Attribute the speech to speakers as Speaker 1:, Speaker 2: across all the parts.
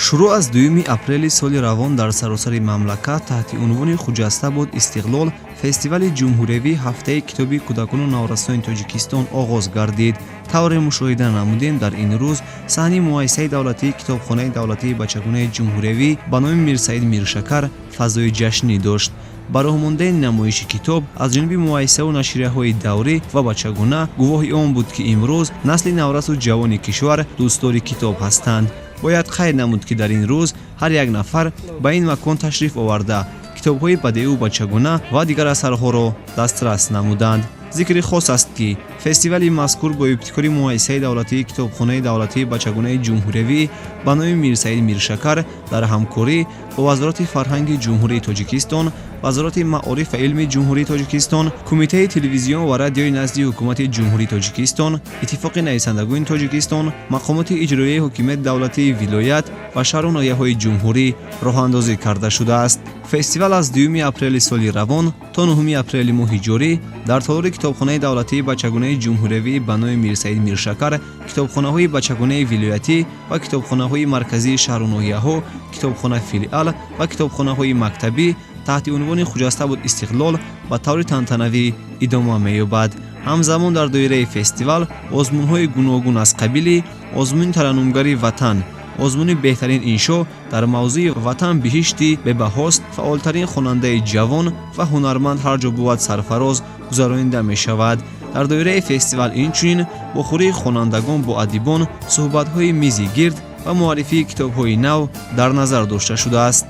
Speaker 1: Шурӯъ аз 2 апрели соли равон дар саросари мамлакат таҳти унвони «Хуҷаста бод истиқлол» фестивали ҷумҳуриявии ҳафтаи китоби кӯдакону наврасони Тоҷикистон оғоз гардид. Тавре мушоҳида намудем, дар ин рӯз саҳни муассисаи давлатии китобхонаи давлатии бачагонаи ҷумҳуриявӣ ба номи Мирсаид Миршакар фазои ҷашнӣ дошт. Ба роҳ мондани намоиши китоб аз ҷониби муассисаву нашрияҳои даврӣ ва бачагона гувоҳи он буд, ки имрӯз насли наврасу ҷавони кишвар дӯстдори китоб ҳастанд. Бояд қайд намуд, ки дар ин рӯз ҳар як нафар ба ин макон ташриф оварда, китобҳои бадеъу бачагона ва дигар асарҳоро дастрас намуданд. Зикри хос аст, ки фестивали мазкур бо ибтикори муассисаи давлатии китобхонаи давлатии бачагонаи ҷумҳуриявӣ ба номи Мирсаид Миршакар дар ҳамкорӣ бо Вазорати фарҳанги Ҷумҳурии Тоҷикистон, Вазорати маориф ва илми Ҷумҳурии Тоҷикистон, Кумитаи телевизион ва радиои назди Ҳукумати Ҷумҳурии Тоҷикистон, Иттифоқи нависандагони Тоҷикистон, мақомоти иҷроияи ҳокимияти давлатии вилоят ва шаҳру ноҳияҳои ҷумҳурӣ роҳандозӣ карда шудааст. Фестивал аз 2 апрели соли равон то 9 апрели моҳи ҷорӣ дар толори китобхонаи давлатии бачагонаи ҷумҳуриявӣ ба номи Мирсаид Миршакар, китобхонаҳои бачагонаи вилоятӣ ва китобхонаҳои марказии шаҳру ноҳияҳо, китобхона филиал ва китобхонаҳои мактабӣ таҳти унвони «Хуҷаста буд истиқлол» ба таври тантанавӣ идома меёбад. Ҳамзамон дар доираи фестивал озмунҳои гуногун аз қабили озмуни тараннумгари ватан, озмуни беҳтарин иншо дар мавзӯи «Ватан биҳишти бебаҳост», фаъолтарин хонандаи ҷавон ва ҳунарманд ҳар ҷо бувад сарфароз гузаронида мешавад. Дар доираи фестивал инчунин вохӯрии хонандагон бо адибон, суҳбатҳои мизи гирд ва муаррифии китобҳои нав дар назар дошта шудааст.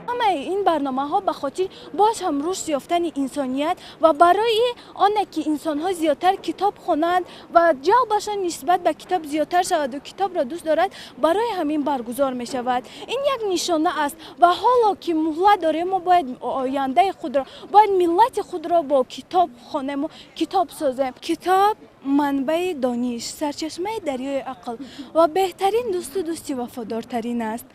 Speaker 2: Ҳамаи ин барномаҳо ба хотир боз ҳам рушд ёфтани инсоният ва барои оне ки инсонҳо зиёдтар китоб хонанд ва ҷалбашон нисбат ба китоб зиёдтар шаваду китобро дӯст дорад, барои ҳамин баргузор мешавад. Ин як нишона аст ва ҳоло ки муҳлат дорем, мо бояд ояндаи худро, бояд миллати худро бо китоб хонему китоб созем. Китоб манбаи дониш, сарчашмаи дарёи ақл ва беҳтарин дӯсту дӯсти вафодортарин аст.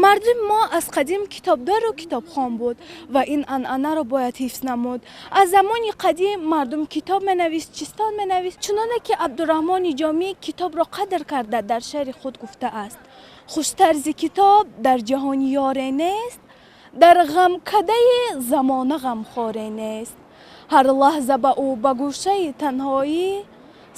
Speaker 2: Мардуми мо аз қадим китобдору китобхон буд ва ин анъанаро бояд ҳифз намуд. Аз замони қадим мардум китоб менавист, чистон менавист, чуноне ки Абдураҳмони Ҷомӣ китобро қадр карда, дар шеъри худ гуфтааст: «Хуштар зи китоб дар ҷаҳон ёре нест, дар ғамкадаи замона ғамхоре нест. Ҳар лаҳза ба ӯ ба гӯшаи танҳоӣ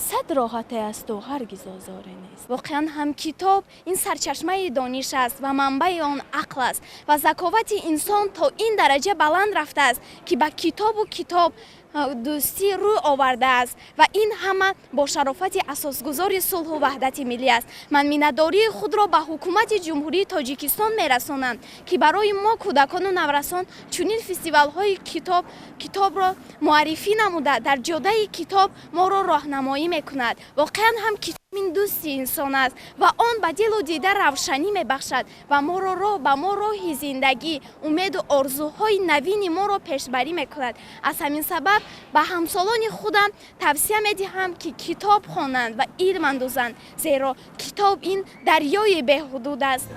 Speaker 2: сад роҳате асту ҳаргиз озоре нест».
Speaker 3: Воқеан ҳам, китоб ин сарчашмаи дониш аст ва манбаи он ақл аст ва заковати инсон то ин дараҷа баланд рафтааст, ки ба китобу китоб дӯстӣ рӯй овардааст ва ин ҳама бо шарофати асосгузори сулҳу ваҳдати миллӣ аст. Ман миннатдории худро ба ҳукумати Ҷумҳурии Тоҷикистон мерасонам, ки барои мо, кӯдакону наврасон, чунин фестивалҳои китоб, китобро муаррифӣ намуда, дар ҷодаи китоб моро роҳнамоӣ мекунад. Воқеан ҳам, китоб ин дӯсти инсон аст ва он ба дилу дида равшанӣ мебахшад ва моро роҳ ба мо роҳи зиндагӣ, умеду орзуҳои навини моро пешбарӣ мекунад. Аз ҳамин сабаб ба ҳамсолони худам тавсия медиҳам, ки китоб хонанд ва илм андӯзанд, зеро китоб ин дарёи беҳудуд аст.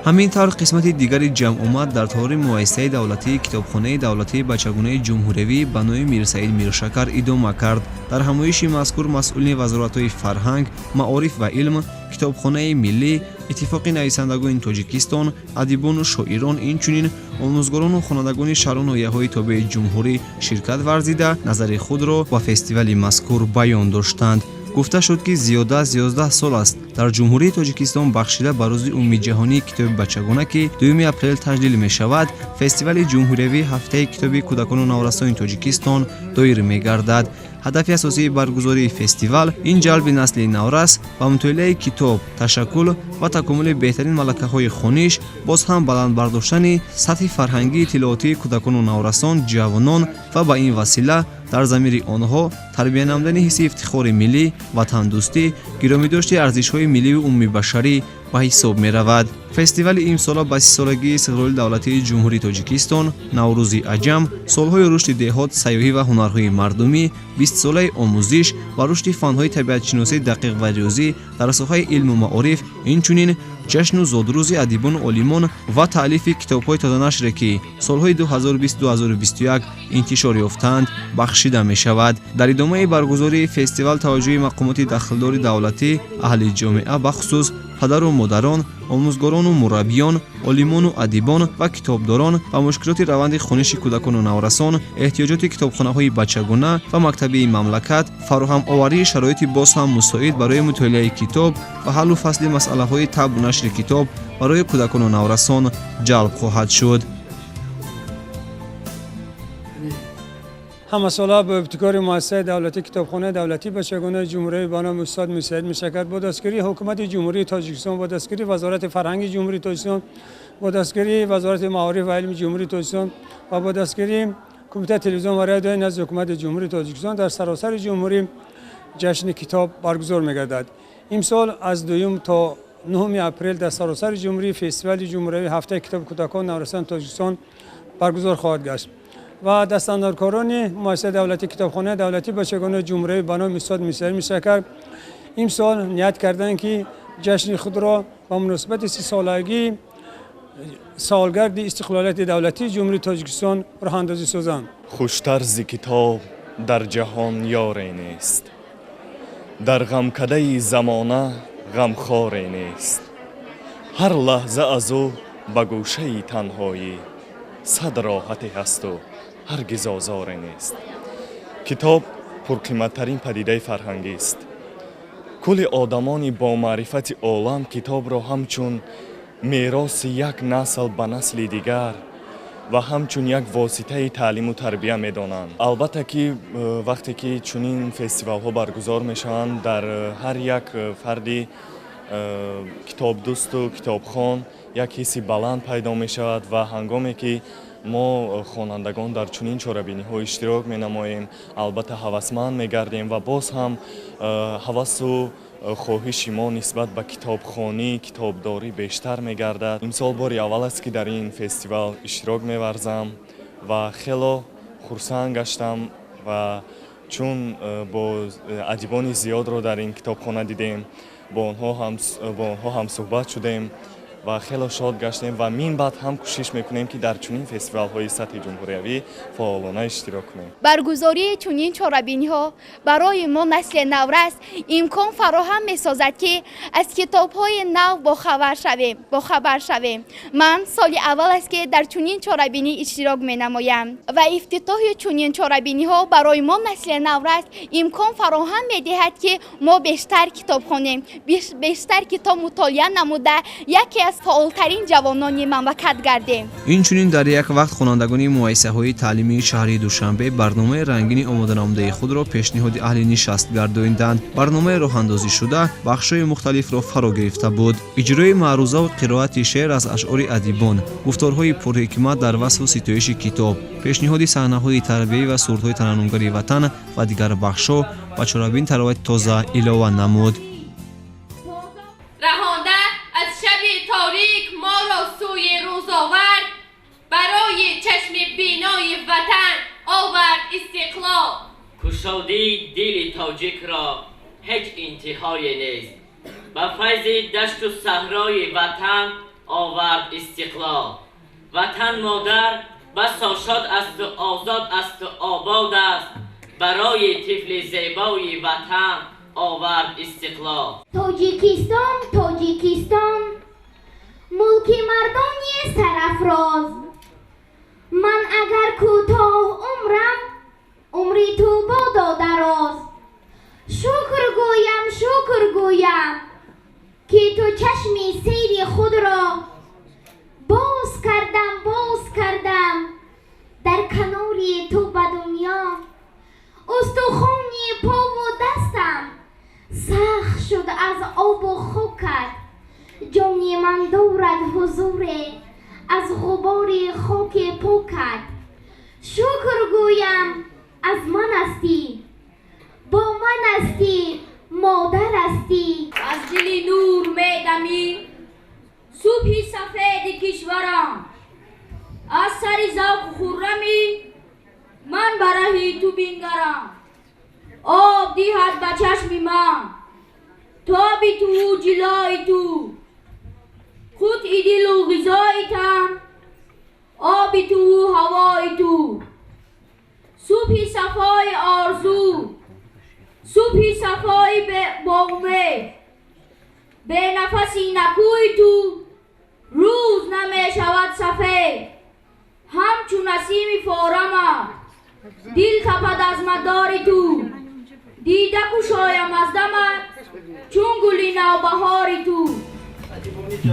Speaker 1: Ҳамин тавр, қисмати дигари ҷамъомад дар толори муассисаи давлатии китобхонаи давлатии бачагонаи ҷумҳуриявӣ ба номи Мирсаид Миршакар идома кард. Дар ҳамоиши мазкур масъулини вазоратҳои фарҳанг, маориф ва илм, Китобхонаи миллӣ, Иттифоқи нависандагони Тоҷикистон, адибону шоирон, инчунин омӯзгорону хонандагони шаҳру ноҳияҳои тобеи ҷумҳурӣ ширкат варзида, назари худро ба фестивали мазкур баён доштанд. Гуфта шуд, ки зиёда аз 11 сол аст дар Ҷумҳурии Тоҷикистон бахшида ба рӯзи умумиҷаҳонии китоби бачагона, ки 2 апрел таҷлил мешавад, фестивали ҷумҳуриявии ҳафтаи китоби кӯдакону наврасони Тоҷикистон доир мегардад. Ҳадафи асосии баргузории фестивал ин ҷалби насли наврас ба мутолиаи китоб, ташаккул ва такомули беҳтарин малакаҳои хониш, боз ҳам баланд бардоштани сатҳи фарҳангии иттилоотии кӯдакону наврасон, ҷавонон ва ба ин васила дар замири онҳо тарбия намудани ҳисси ифтихори миллӣ, ватандӯстӣ, гиромидошти арзишҳои милливу умумибашарӣ ба ҳисоб меравад. Фестивали имсола ба 30-солагии истиқлоли давлатии Ҷумҳурии Тоҷикистон, Наврӯзи аҷам, солҳои рушди деҳот, сайёҳӣ ва ҳунарҳои мардумӣ, 20-солаи омӯзиш ва рушди фанҳои табиатшиносӣ, дақиқ ва риёзӣ дар соҳаи илму маориф, инчунин ҷашну зодрӯзи адибону олимон ва таълифи китобҳои тозанашре, ки солҳои 2020-2021 интишор ёфтаанд, бахшида мешавад. Дар идома. Идомаи баргузории фестивал таваҷҷӯҳи мақомоти дахлдори давлатӣ, аҳли ҷомеа, бахусус падару модарон, омӯзгорону мураббиён, олимону адибон ва китобдорон ба мушкилоти раванди хониши кӯдакону наврасон, эҳтиёҷоти китобхонаҳои бачагона ва мактабии мамлакат, фароҳамоварии шароити боз ҳам мусоид барои мутолиаи китоб ва ҳаллу фасли масъалаҳои табъу нашри китоб барои кӯдакону наврасон ҷалб хоҳад шуд.
Speaker 4: Ҳамасола бо ибтикори муассисаи давлатии китобхонаи давлатии бачагонаи ҷумҳуриявӣ ба номи устод Мирсаид Миршакар, бо дастгирии ҳукумати Ҷумҳурии Тоҷикистон, бо дастгирии Вазорати фарҳанги Ҷумҳурии Тоҷикистон, бо дастгирии Вазорати маориф ва илми Ҷумҳурии Тоҷикистон ва бо дастгирии Кумитаи телевизион ва радиои назди ҳукумати Ҷумҳурии Тоҷикистон дар саросари ҷумҳурӣ ҷашни китоб баргузор мегардад. Имсол аз 2 то 9 апрел дар саросари ҷумҳурӣ фестивали ҷумҳуриявии ҳафтаи китоби кӯдакон наврасони Тоҷикистон баргузор хоҳад гашт ва дастандаркорони муассисаи давлатии китобхонаи давлатии бачагонаи ҷумҳуриявӣ ба номи устод Мирсаид Миршакар имсол ният карданд, ки ҷашни худро ба муносибати 30-солагии солгарди истиқлолияти давлатии Ҷумҳурии Тоҷикистон роҳандозӣ созанд.
Speaker 5: Хуштарзи китоб дар ҷаҳон ёре нест, дар ғамкадаи замона ғамхоре нест. Ҳар лаҳза аз ӯ ба гӯшаи танҳоӣ сад роҳате ҳасту ҳаргиз озоре нест. Китоб пурқиматтарин падидаи фарҳангист. Кулли одамони бо маърифати олам китобро ҳамчун мероси як насл ба насли дигар ва ҳамчун як воситаи таълиму тарбия медонанд. Албатта ки вақте ки чунин фестивалҳо баргузор мешаванд, дар ҳар як фарди китобдӯсту китобхон як ҳисси баланд пайдо мешавад ва ҳангоме ки мо хонандагон дар чунин чорабиниҳо иштирок менамоем, албатта ҳавасманд мегардем ва боз ҳам ҳавасу хоҳиши мо нисбат ба китобхонӣ, китобдорӣ бештар мегардад. Имсол бори аввал аст, ки дар ин фестивал иштирок меварзам ва хело хурсанд гаштам ва чун бо адибони зиёдро дар ин китобхона дидем, бо онҳо ҳамсӯҳбат шудем ва хело шод гаштем ва мин баъд ҳам кӯшиш мекунем, ки дар чунин фестивалҳои сатҳи ҷумҳуриявӣ фаъолона иштирок кунем.
Speaker 6: Баргузории чунин чорабиниҳо барои мо насли наврас имкон фароҳам месозад, ки аз китобҳои нав бохабар шавем. Ман соли аввал аст, ки дар чунин чорабинӣ иштирок менамоям ва ифтитоҳи чунин чорабиниҳо барои мо насли наврас имкон фароҳам медиҳад, ки мо бештар китоб хонем, бештар китоб мутолиа намуда яке аз фаъолтарин ҷавонони мамлакат гардем.
Speaker 1: Инчунин дар як вақт хонандагони муассисаҳои таълимии шаҳри Душанбе барномаи рангини омоданамудаи худро пешниҳоди аҳли нишаст гардонданд. Барномаи роҳандозӣ шуда бахшҳои мухталифро фаро гирифта буд: иҷрои маърузаву қироати шеър аз ашъори адибон, гуфторҳои пурҳикмат дар васфу ситоиши китоб, пешниҳоди саҳнаҳои тарбиявӣ ва сурудҳои тараннумгари ватан ва дигар бахшҳо ба чорабин таровати тоза илова намуд.
Speaker 7: Раҳонда аз шаби торик моро сӯи рӯз овард, барои чашми бинои ватан овард истиқлол.
Speaker 8: Кушодии дили тоҷикро ҳеҷ интиҳое нест, ба файзи дашту саҳрои ватан овард истиқлол. Ватан модар басо шод асту озод асту обод аст, барои тифли зебои ватан овард истиқлол.
Speaker 9: Тоҷикистон, Тоҷикистон, мулки мардони сарафроз, ман агар кӯтоҳ умрам, умри ту бодо дароз. Шукр гӯям, шукр гӯям, ки ту чашми сейри худро боз кардам, боз кардам дар канори ту ба дунё. Устухони пову дастам сахт шуд аз обу хокат, ҷони ман дорад ҳузуре аз ғубори хоки покат. Шукр гӯям, аз ман астӣ, бо ман астӣ, модар астӣ.
Speaker 10: Аз дили нур медамӣ субҳи сафеди кишварам, аз сари завқу хуррамӣ ман ба раҳи ту бингарам. Об диҳад ба чашми ман тоби ту, ҷилои ту, қутъи дилу ғизои тан, оби ту, ҳавои ту. Субҳи сафои орзу. Субҳи сафои бо умед. Бе нафаси накӯи ту рӯз намешавад сафед. Ҳамчу насими форамат дил тапад аз мадори ту. Дида кушоям аз дамат чун гули навбаҳори ту.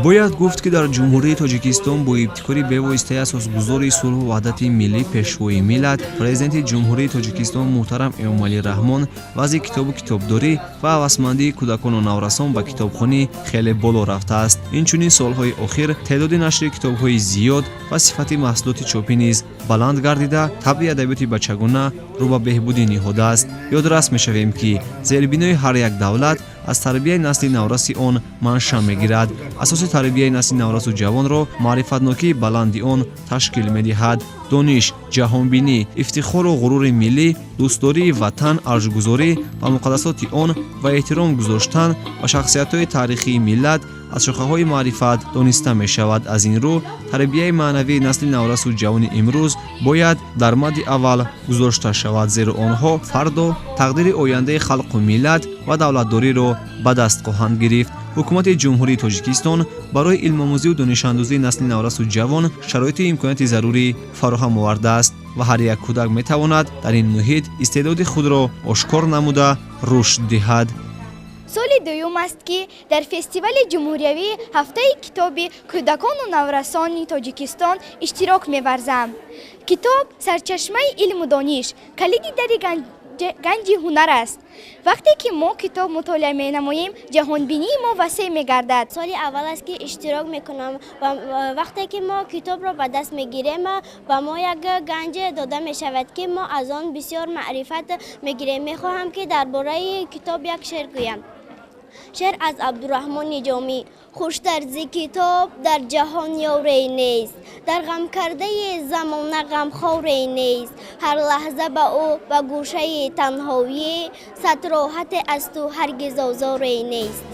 Speaker 1: Бояд гуфт, ки дар Ҷумҳурии Тоҷикистон бо ибтикори бевоситаи асосгузори сулҳу ваҳдати миллӣ, Пешвои миллат, Президенти Ҷумҳурии Тоҷикистон муҳтарам Эмомалӣ Раҳмон вазъи китобу китобдорӣ ва ҳавасмандии кӯдакону наврасон ба китобхонӣ хеле боло рафтааст. Инчунин солҳои охир теъдоди нашри китобҳои зиёд ва сифати маҳсулоти чопӣ низ баланд гардида, табъи адабиёти бачагона рӯ ба беҳбудӣ ниҳодааст. Ёдрас мешавем, ки зербинои ҳар як давлат аз тарбияи насли навраси он манша мегирад. Асоси тарбияи насли наврасу ҷавонро маърифатнокии баланди он ташкил медиҳад. Дониш, ҷаҳонбинӣ, ифтихору ғурури миллӣ, дӯстдории ватан, арҷгузорӣ ба муқаддасоти он ва эҳтиром гузоштан ба шахсиятҳои таърихии миллат аз шохаҳои маърифат дониста мешавад. Аз ин рӯ тарбияи маънавии насли наврасу ҷавони имрӯз бояд дар мадди аввал гузошта шавад, зеро онҳо фардо тақдири ояндаи халқу миллат ва давлатдориро ба даст хоҳанд гирифт. Ҳукумати Ҷумҳурии Тоҷикистон барои илмомӯзию донишандӯзии насли наврасу ҷавон шароиту имконияти зарурӣ фароҳам овардааст ва ҳар як кӯдак метавонад дар ин муҳит истеъдоди худро ошкор намуда, рушд диҳад.
Speaker 6: Соли дуюм аст, ки дар фестивали ҷумҳуриявии ҳафтаи китоби кӯдакону наврасони Тоҷикистон иштирок меварзам. Китоб сарчашмаи илму дониш, калиди дари ганҷи ҳунар аст. Вақте ки мо китоб мутолиа менамоем, ҷаҳонбинии мо васеъ мегардад.
Speaker 9: Соли аввал аст, ки иштирок мекунам, ва вақте ки мо китобро ба даст мегирем, ба мо як ганҷ дода мешавад, ки мо аз он бисёр маърифат мегирем. Мехоҳам, ки дар бораи китоб як шеър гӯям. Шеър аз Абдураҳмони Ҷомӣ. Хуштар зи китоб дар ҷаҳон ёре нест, дар ғамкардаи замона ғамхоре нест. Ҳар лаҳза ба ӯ ба гӯшаи танҳоӣ сад роҳате аз ту ҳаргиз озоре нест.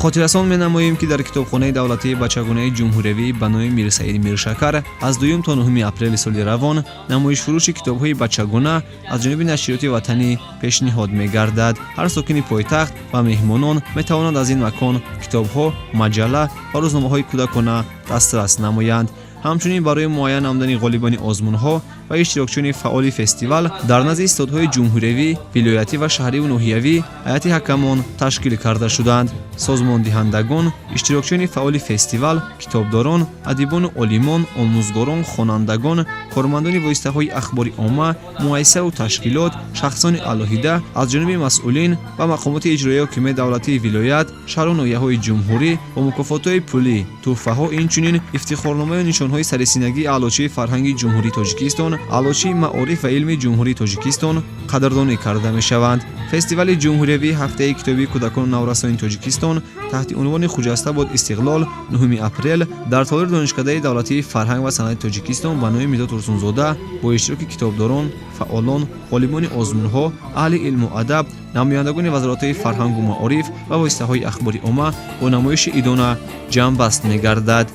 Speaker 1: Хотиррасон менамоем, ки дар китобхонаи давлатии бачагонаи ҷумҳуриявӣ ба номи Мирсаид Миршакар аз 2 то 9 апрели соли равон намоишфурӯши китобҳои бачагона аз ҷониби нашриёти ватанӣ пешниҳод мегардад. Ҳар сокини пойтахт ва меҳмонон метавонанд аз ин макон китобҳо, маҷалла ва рӯзномаҳои кӯдакона дастрас намоянд. Ҳамчунин барои муайян намудани ғолибони озмунҳо ва иштирокчиёни фаъоли фестивал дар назди истодҳои ҷумҳуриявӣ, вилоятӣ ва шаҳриву ноҳиявӣ ҳайати ҳакамон ташкил карда шуданд. Созмондиҳандагон, иштирокчиёни фаъоли фестивал, китобдорон, адибону олимон, омӯзгорон, хонандагон, кормандони воситаҳои ахбори омма, муассисаву ташкилот, шахсони алоҳида аз ҷониби масъулин ва мақомоти иҷроияи ҳокимияти давлатии вилоят, шаҳру ноҳияҳои ҷумҳурӣ бо мукофотҳои пулӣ, тӯҳфаҳо, инчунин ифтихорномаю нишонҳои сарисинагии Аълочии фарҳанги Ҷумҳурии Тоҷикистон, Аълочии маориф ва илми Ҷумҳурии Тоҷикистон қадрдонӣ карда мешаванд. Фестивали ҷумҳуриявии ҳафтаи китобии кӯдакону наврасони Тоҷикистон таҳти унвони «Хуҷаста бод истиқлол» 9 апрел дар толори Донишкадаи давлатии фарҳанг ва санъати Тоҷикистон ба номи Мирзо Турсунзода бо иштироки китобдорон, фаъолон, ғолибони озмунҳо, аҳли илму адаб, намояндагони вазоратҳои фарҳангу маориф ва воситаҳои ахбори омма бо намоиши идона ҷамъбаст мегардад.